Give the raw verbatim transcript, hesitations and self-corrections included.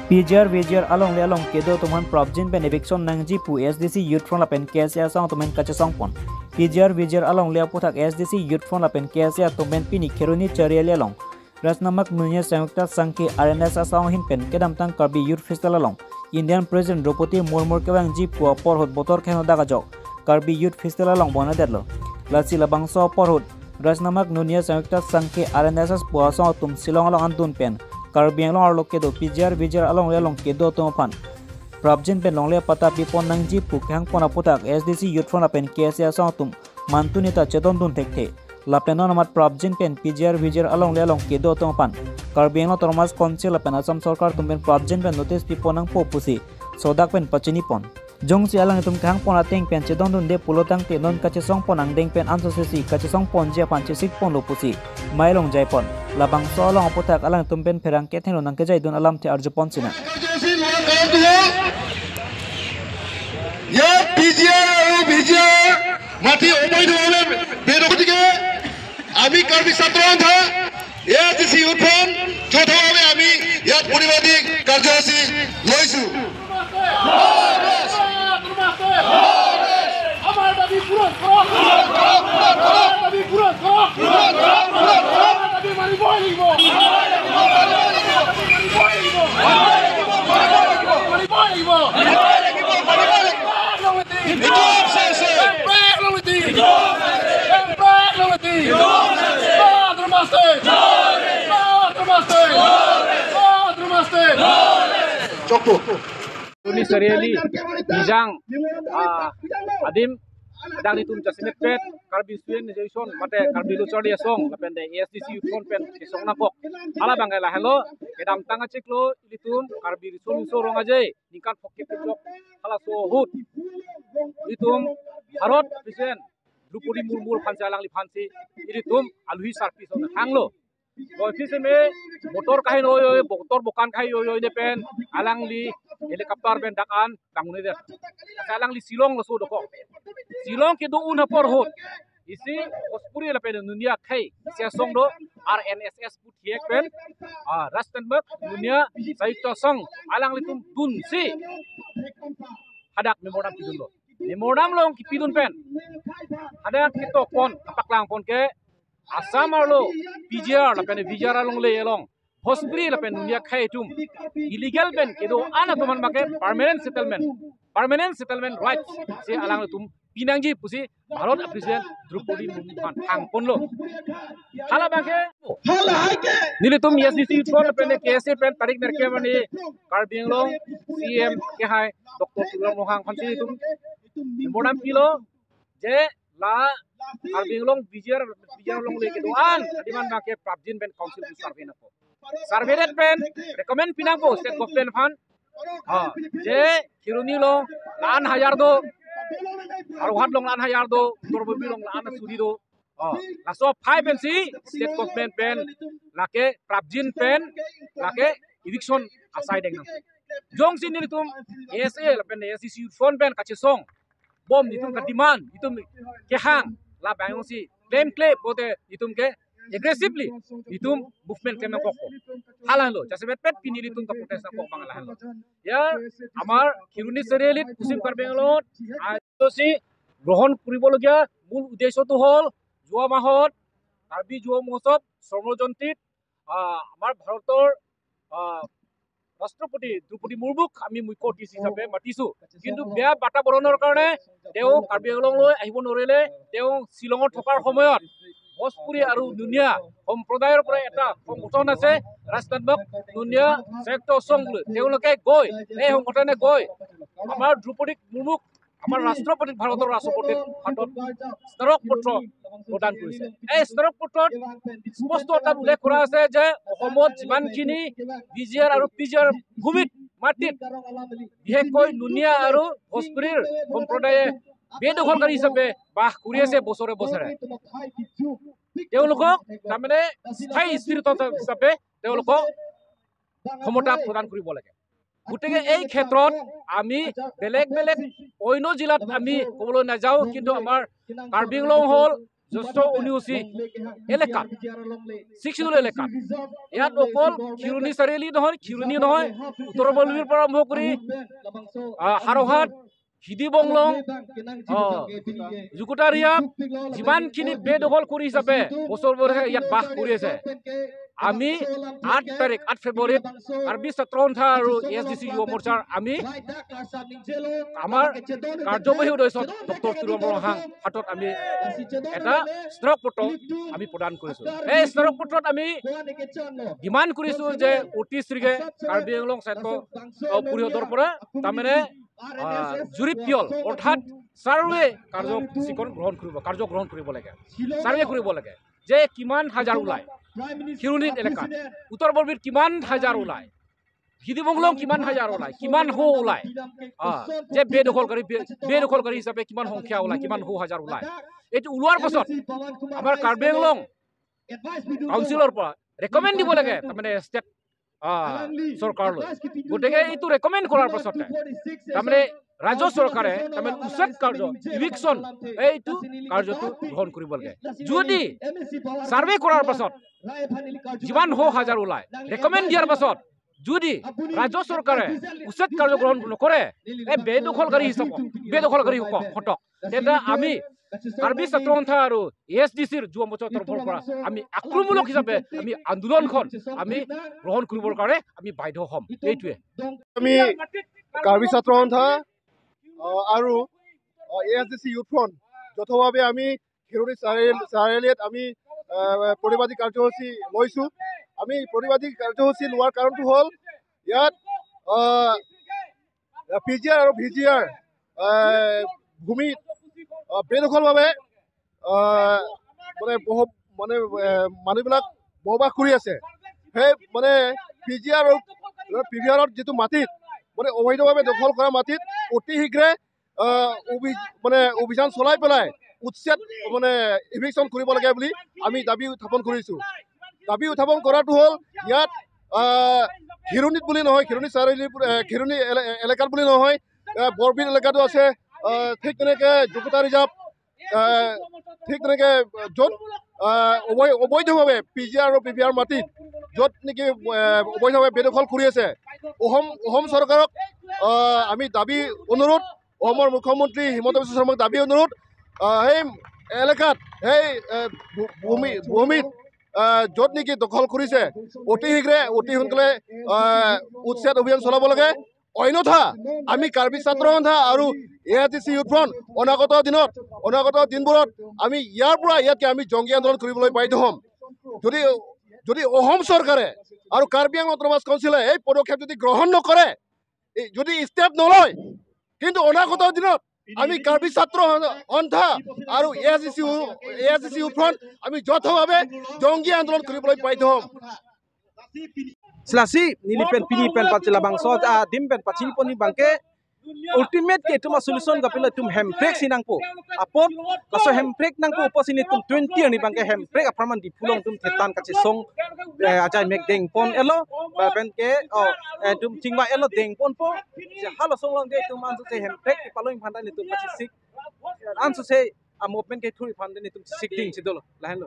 P G R V G R alongle along kedo atum aphan prapjin pen eviction nangji pu S D C Youth Front lapen K S A asong atum pen kachesong pon. P G R V G R alongle aphuthak S D C Youth Front lapen K S A atum pen pini Kheroni Chariali along Rajnamak Nunia Samyukta Sanghe R N S S asong ahin pen kedamtang Karbi Youth Festival along Indian President Droupadi Murmu kevangji pu apor ahut botor kehenodak ajok Karbi Youth Festival along bonadetlo. Lasi labangso apor ahut Rajnamak Nunia Samyukta Sanghe R N S S pu asong atum Shillong along andun pen Karbi Anglong arlo kedo P G R V G R alongle along kedo atum aphan prapjin pen longle apatta pipon nangji pu kehang pon aphuthak S D C Youth Front lapen K S A asong atum mantu neta chedondun thekthe. Lapen non amat prapjin pen P G R V G R alongle along kedo atum aphan Karbi Anglong Autonomous Council lapen Assam Sorkar atum pen prapjin pen notice pipon nangpo pusi sodak pen pachini pon. Jongsi alanglitum kehang pon ateng pen chedondunde pulo tangte non kachesong pon angdeng pen ansose si kachesong ponji aphan chesik ponlo pusi mai longjai pon. Labangso along aphuthak alanglitum pen pherangke thengno nangkejaidun alamthe arju pon sinang. ইয়াত P G আৰ আৰু ভি জি আৰ মাটি অবৈধভাৱে বেদখল, গতিকে আমি কাৰ্বি ছাত্ৰ সন্থা A I C C youth front যৌথভাৱে আমি ইয়াত প্ৰতিবাদী কাৰ্যসূচী লৈছো। আমাৰ দাবী পূৰণ কৰক। আমাৰ দাবী পূৰণ কৰক। আমাৰ দাবী মানিবই লাগিব। মানিবই লাগিব। মানিবই লাগিব। Kheroni Chariali, Bijang, ah, adim, adang ilitum jasemet pet, Karbi Student Association, mate Karbi Lo Charli Asong, lapen de A S D C Youth Front pen, kesong nangkok. Hala abangke lahenlo, kedamtang achiklo, ilitum, Karbi Riso Nimso Rong Aje, ningkan phongo kep kechok, halaso ahut. Ilitum, Bharat President, Droupadi Murmu aphansi alangliphansi, ilitum, aluhi sarpi son hanglo. Boiphit seme, motor kaheno oi oi, motor bokan kahe oi oi de pen, alangli helicopter pen dak an, kangnede. Asa alangli Shillong lo so dokok. Shillong kedo un apor ahut. Isi Bhojpuri lapen Nunia khei, isi asong do, R N S S pu thiek pen, ah, Rajnamak Nunia Samyukta Sanghe, alanglitum dunsi hadak memorandum pidunlo. Memorandum along kipidun pen hadak ketok pon, kapaklang pon ke, Assam arlo P G R lapen V G R alongle along Bhojpuri lapen Nunia khei atum illegal pen kedo an atum aphan make permanent settlement, permanent settlement rights si alanglitum pinangji pusi Bharat President Droupadi Murmu aphan hang ponlo. Hala abangke nelitum A S D C Youth Front lapen K S A pen tarik nerkep arni Karbi Anglong C M kehai Doctor Tuliram Ronghang aphansi ilitum memorandum pilo, je la Karbi Anglong V G R, V G R alongle kedo an adim aphan make prapjin pen council pu survey nangpo. Survey det pen recommend pinangpo state government aphan. Ha, je Kheroni along la-an hajar do, Howraghat along la-an hajar do, Uttar Borbil along la-an suri do. Oh, laso aphai pensi state government pen lake prapjin pen lake eviction asai deng nang. Jongsi nelitum A S A lapen A S D C Youth Front pen kachesong bom, itum ka demand, itum kehang, labangsi klemkle pote itum ke aggressively itum movement klem nangkok. Hala henlo, jasemet pet pini ilitum ka protest nangkok abang hala henlo. Ya, amar Kheroni Chariali, Poschim Karbi Anglong, কাৰ্যসূচী গ্ৰহণ কৰিবলগীয়া মূল উদ্দেশ্যটো হ'ল যোৱা মাহত কাৰ্বি যুৱ মহোৎসৱ স্বৰ্ণ জয়ন্তীত, আহ, আমাৰ ভাৰতৰ, আহ, ৰাষ্ট্ৰপতি দ্ৰৌপদী মুৰ্মুক আমি মুখ্য অতিথি হিচাপে মাতিছো। কিন্তু বেয়া বাতাবৰণৰ কাৰণে তেওঁ কাৰ্বি আংলঙলৈ আহিব নোৱাৰিলে। তেওঁ শ্বিলঙত থকাৰ সময়ত ভোজপুৰী আৰু নুনীয়া সম্প্ৰদায়ৰ পৰা এটা সংগঠন আছে, ৰাজনাটক নুনীয়া সংযুক্ত সংঘ বুলি। তেওঁলোকে গৈ, এই সংগঠনে গৈ আমাৰ দ্ৰৌপদী মুৰ্মুক, আমাৰ ৰাষ্ট্ৰপতিক, ভাৰতৰ ৰাষ্ট্ৰপতিৰ হাতত স্মাৰক পত্ৰ প্ৰদান কৰিছে। এই স্মাৰক পত্ৰত স্পষ্ট এটা উল্লেখ কৰা আছে যে অসমত যিমানখিনি বি জি আৰ আৰু পি জি আৰ ভূমিত, মাটিত বিশেষকৈ নুনীয়া আৰু ভোজপুৰীৰ সম্প্ৰদায়ে বেদখলকাৰী হিচাপে বাস কৰি আছে বছৰে বছৰে। তেওঁলোকক তাৰমানে স্থায়ী স্থিৰ হিচাপে তেওঁলোকক ক্ষমতা প্ৰদান কৰিব লাগে। গতিকে এই ক্ষেত্ৰত আমি বেলেগ বেলেগ অন্য জিলাত আমি ক'বলৈ নাযাওঁ, কিন্তু আমাৰ কাৰ্বি আংলং হ'ল জ্যেষ্ঠ অনুসূচী এলেকাত, ছিক্স শ্বিডিউল এলেকাত, ইয়াত অকল খিৰণি চাৰিআলি নহয়, খিৰণি নহয়, উত্তৰ বৰবীৰ পৰা আৰম্ভ কৰি, আহ, হাৰৌহাট, হিদি বংলং, আহ, জুকুটা ৰিয়াব, যিমানখিনি বেদখল কৰি হিচাপে বছৰ বছৰে ইয়াত বাস কৰি আছে, আমি আঠ তাৰিখ, আঠ ফেব্ৰুৱাৰীত কাৰ্বি ছাত্ৰ সন্থা আৰু এ এছ ডি চি যুৱ মৰ্চাৰ আমি আমাৰ কাৰ্যবাহী সদস্য ডক্টৰ তুলিৰাম ৰংহাং হাতত আমি এটা স্মাৰক পত্ৰ আমি প্ৰদান কৰিছো। এই স্মাৰক পত্ৰত আমি ডিমাণ্ড কৰিছো যে অতি শীঘ্ৰে কাৰ্বি আংলং স্বায়ত্ত, আহ, পৰিষদৰ পৰা তাৰমানে, আহ, জৰীপ পিয়ল অৰ্থাৎ চাৰ্ভে কাৰ্যসূচীখন গ্ৰহণ কৰিব, কাৰ্য গ্ৰহণ কৰিব লাগে, চাৰ্ভে কৰিব লাগে যে কিমান হাজাৰ ওলায় খিৰণিত এলেকাত, উত্তৰ বৰবীৰ কিমান হাজাৰ ওলায়, হিদি বংলং কিমান হাজাৰ ওলায়, কিমান সৌ ওলায়, আহ, যে বেদখলকাৰী, বে-, বেদখলকাৰী হিচাপে কিমান সংখ্যা ওলায়, কিমান সৌ হাজাৰ ওলায়। এইটো ওলোৱাৰ পাছত আমাৰ কাৰ্বি আংলং কাউন্সিলৰ পৰা ৰেকমেণ্ড দিব লাগে, তাৰমানে ষ্টেট, আহ, চৰকাৰলৈ। গতিকে এইটো ৰেকমেণ্ড কৰাৰ পাছতে তাৰমানে ৰাজ্য চৰকাৰে তাৰমানে উচ্ছেদ কাৰ্য, ইভিকশ্যন, এইটো কাৰ্যটো গ্ৰহণ কৰিব লাগে। যদি চাৰ্ভে কৰাৰ পাছত যিমান সৌ হাজাৰ ওলায়, ৰেকমেণ্ড দিয়াৰ পাছত যদি ৰাজ্য চৰকাৰে উচ্ছেদ কাৰ্য গ্ৰহণ নকৰে, এই বেদখলকাৰী হিচাপত, বেদখলকাৰী হক-, হতক, তেন্তে আমি কাৰ্বি ছাত্ৰ সন্থা আৰু এ এছ ডি চিৰ যুৱ মৰ্চাৰ তৰফৰ পৰা আমি আক্ৰমণমূলক হিচাপে আমি আন্দোলনখন আমি গ্ৰহণ কৰিবৰ কাৰণে আমি বাধ্য হ'ম। এইটোৱে। আমি কাৰ্বি ছাত্ৰ সন্থা, আহ, আৰু, আহ, A S D C youth front যৌথভাৱে আমি খিৰণি চাৰিআলি, চাৰিআলিত আমি, আহ, প্ৰতিবাদী কাৰ্যসূচী লৈছো। আমি প্ৰতিবাদী কাৰ্যসূচী লোৱাৰ কাৰণটো হ'ল ইয়াত, আহ, পি জি আৰ আৰু ভি জি আৰ, আহ, ভূমিত, আহ, বেদখলভাৱে, আহ, মানে বহু, মানে, আহ, মানুহবিলাক বসবাস কৰি আছে। সেই মানে পি জি আৰ আৰু পি ভি আৰত যিটো মাটিত মানে অবৈধভাৱে দখল কৰা মাটিত অতি শীঘ্ৰে, আহ, অভি-, মানে অভিযান চলাই পেলাই উচ্ছেদ মানে ইভিকশ্যন কৰিব লাগে বুলি আমি দাবী উত্থাপন কৰিছো। দাবী উত্থাপন কৰাটো হ'ল ইয়াত, আহ, খিৰণিত বুলি নহয়, খিৰণি চাৰিআলি, আহ, খিৰণি এলে-, এলেকাত বুলি নহয়, আহ, বৰবীৰ এলেকাতো আছে, আহ, ঠিক তেনেকে জুকুটা ৰিজাৰ্ভ, আহ, ঠিক তেনেকে য'ত, আহ, অবৈ-, অবৈধভাৱে পি জি আৰ আৰু পি ভি আৰ মাটিত য'ত নেকি, আহ, অবৈধভাৱে বেদখল কৰি আছে, অসম, অসম চৰকাৰক, আহ, আমি দাবী অনুৰোধ, অসমৰ মুখ্যমন্ত্ৰী হিমন্ত বিশ্ব শৰ্মাক দাবী অনুৰোধ, আহ, সেই এলেকাত, সেই, আহ, ভূ-, ভূমি, ভূমিত, আহ, য'ত নেকি দখল কৰিছে, অতি শীঘ্ৰে, অতি সোনকালে, আহ, উচ্ছেদ অভিযান চলাব লাগে। অন্যথা আমি কাৰ্বি ছাত্ৰ সন্থা আৰু A I T C youth front অনাগত দিনত, অনাগত দিনবোৰত আমি ইয়াৰ পৰা ইয়াতকে আমি জংগী আন্দোলন কৰিবলৈ বাধ্য হ'ম। যদি, যদি অসম চৰকাৰে আৰু কাৰ্বি আংলং অট'নমাছ কাউন্সিলে এই পদক্ষেপ যদি গ্ৰহণ নকৰে, এই যদি ষ্টেপ নলয়, কিন্তু অনাগত দিনত আমি কাৰ্বি ছাত্ৰ সন্থা আৰু A I T C, A I T C youth front আমি যৌথভাৱে জংগী আন্দোলন কৰিবলৈ বাধ্য হ'ম। Silasi neli pen pini pen pachila bangso adim pen pachini pon abangke ultimate ke itum a-solution kapilo itum hemprek si nangpo. Apot laso hemprek nangpo apotsi nelitum twenty arni abangke hemprek apharman Diphu along itum thetan kachesong, eh, ajai mek dengpon-elo, ba pen ke, oh, eh, itum chingvai-elo, dengponpo. Je halaso along ke itum ansose hemprek kepalong aphan ta nelitum kachesik, ansose a-movement kethur aphan ta nelitum chesik ding si dolo, lahenlo.